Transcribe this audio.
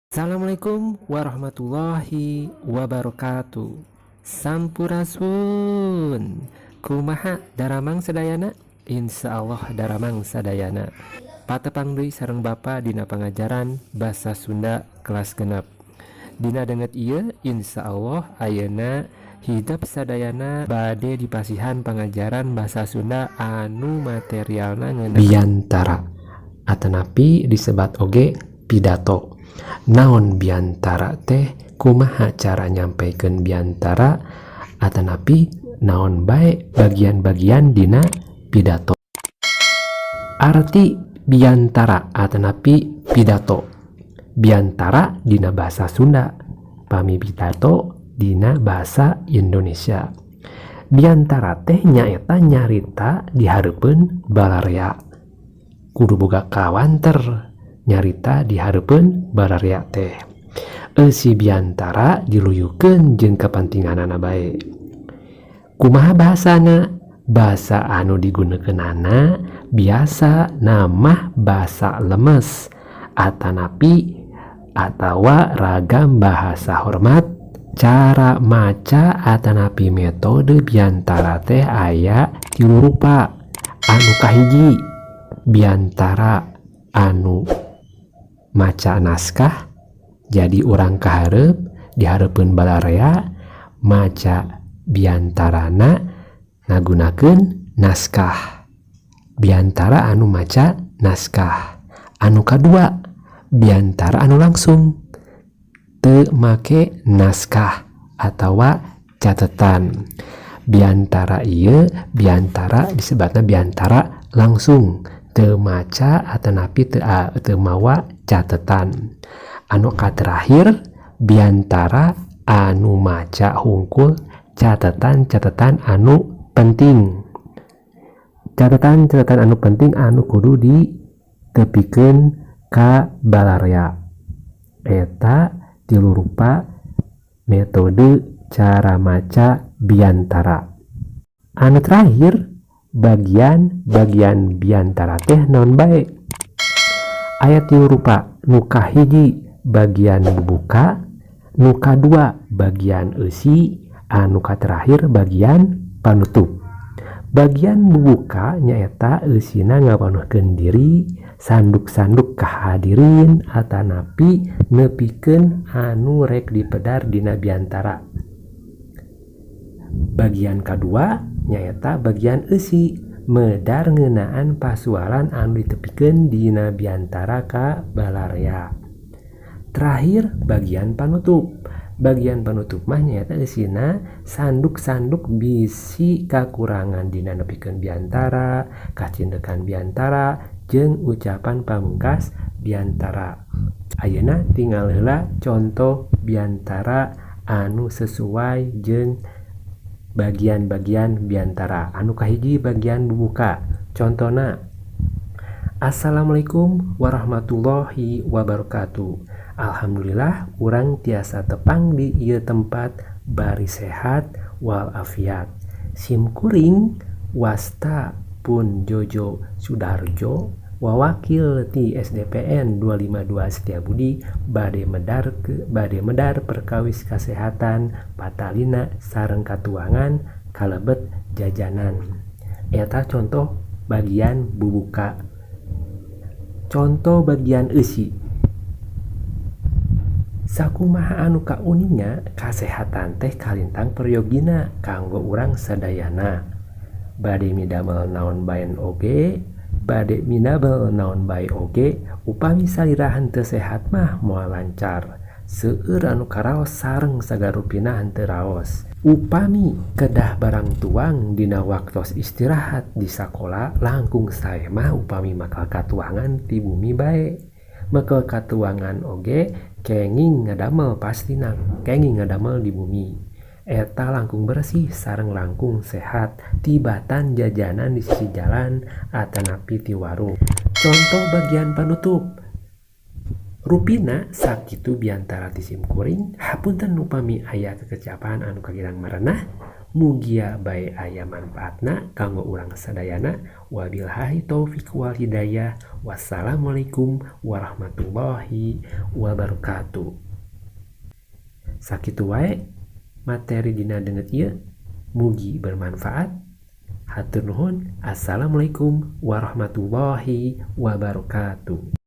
Assalamualaikum warahmatullahi wabarakatuh. Sampurasun. Kumaha daramang sadayana? Insya Allah daramang sadayana. Patepang deui sareng Bapa dina pangajaran Basa Sunda kelas 6. Dina danget ieu, insya Allah ayeuna hidep sadayana bade dipasihan pangajaran Basa Sunda anu materialna ngeunaan biantara atanapi disebat oge pidato. Naon biantara teh, kumaha cara nyampaikan biantara, atanapi naon bae bagian-bagian dina pidato. Arti biantara atanapi pidato: biantara dina bahasa Sunda, pami pidato dina bahasa Indonesia. Biantara teh nyaeta nyarita di hareupeun balarea. Kudu boga kawanter nyarita di hareupeun balarea teh. Eusi biantara diluyukeun jeung kepentinganana bae. Kumaha bahasana? Bahasa anu digunakeunana biasa nama bahasa lemes atanapi atawa ragam bahasa hormat. Cara maca atanapi metode biantara teh aya tilu rupa. Anu kahiji, biantara anu maca naskah, jadi urang kaharep di hareupeun balarea maca biantarana ngagunakeun naskah, biantara anu maca naskah. Anu kadua, biantara anu langsung teu make naskah atawa catetan. Biantara ieu biantara disebutna biantara langsung, teu maca atanapi teu mawa catetan. Anu katerakhir, biantara anu maca hungkul catatan-catatan anu penting, catatan-catatan anu penting anu kudu ditepikeun ka balarea. Eta tilu rupa metode cara maca biantara. Anu terakhir, bagian-bagian biantara teh naon bae? Aya tilu rupa. Nu kahiji, bagian bubuka, nu kadua, bagian eusi, anu terakhir, bagian panutup. Bagian bubuka nyaeta eusina ngapanuhkeun diri, sanduk-sanduk kahadirin, atanapi nepikeun anu rek dipedar dina biantara. Bagian kadua nyaeta bagian eusi, medar ngeunaan pasualan anu ditepikeun dina biantara ka balarea. Terakhir, bagian panutup. Bagian panutup mah nyaeta eusina sanduk-sanduk bisi kakurangan dina nepikeun biantara, kacindekan biantara, jeung ucapan pamungkas biantara. Ayeuna tingal heula contoh biantara anu sesuai jeung bagian-bagian biantara. Anu kahiji, bagian bubuka. Contona: "Assalamualaikum warahmatullahi wabarakatuh. Alhamdulillah urang tiasa tepang di ieu tempat bari sehat walafiat. Sim kuring wasta pun Jojo Sudarjo, wawakil ti SDPN 252 Setiabudi, bade medar perkawis kasehatan, patalina sareng katuangan kalebet jajanan." Eta contoh bagian bubuka. Contoh bagian eusi: "Sakumaha anu kauninga, kasehatan teh kalintang peryogina kanggo urang sadayana. Bade midamel naon bae oge, bade midamel naon bae oge, upami salira henteu sehat mah moal lancar. Seueur anu karaos sareng sagarupina henteu raos. Upami kedah barang tuang dina waktos istirahat di sakola, langkung sae mah upami makel katuangan ti bumi bae. Mekel katuangan oge kenging ngadamel, pastina kenging ngadamel di bumi. Eta langkung bersih sareng langkung sehat tibatan jajanan di sisi jalan atanapi ti warung." Contoh bagian panutup: "Rupina sakitu biantara ti sim kuring. Hapunten upami aya kekecepan anu kagirang marenah." Mugia bae aya manfaatna kanggo urang sadayana. Wabillahi taufik wal hidayah. Wassalamualaikum warahmatullahi wabarakatuh. Sakitu wae materi dina danget ieu, mugi bermanfaat. Hatur nuhun. Assalamualaikum warahmatullahi wabarakatuh.